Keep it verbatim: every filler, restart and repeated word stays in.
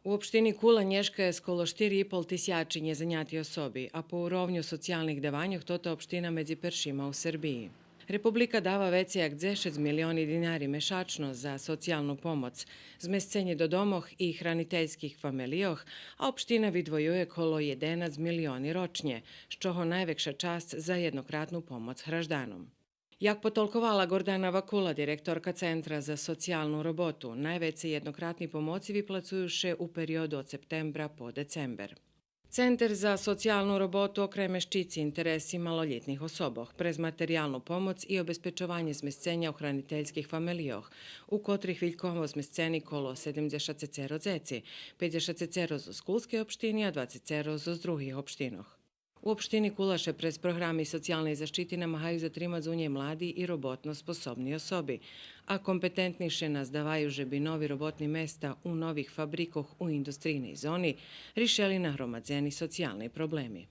У општини Кула нєшка єст коло штири и пол тисячи нєзаняти особи, а по уровню социялних даваньох тота општина медзи першима у Сербиї. Република дава вецей як дзешец милиони динари мешачно за социялну помоц, змесценє до домох и хранительских фамелийох, а општина видвоює коло єденац милиони рочнє, з чого найвекша часц за єднократну помоц гражданом. Як потолковала Гордана Вакула, директорка Центра за социялну роботу, найвецей єднократни помоци виплацую ше у периоду од септембра по децембер. Центер за социялну роботу окреме щици интереси малолїтних особох през материялну помоц и обезпечованє змесценя у хранительских фамелийох, у котрих вильково змесцени коло седемдзешат цецеро дзеци, пейдзешат цецеро зоз Кулскей општини, а двацец цецеро зоз других општинох. У општини Кула ше през програми социялней защити намагаю затримац у нєй млади и роботно способни особи, а компетентни ше наздаваю же би нови роботни места у нових фабрикох у индустрийней зони ришели нагромадзени социялни проблеми.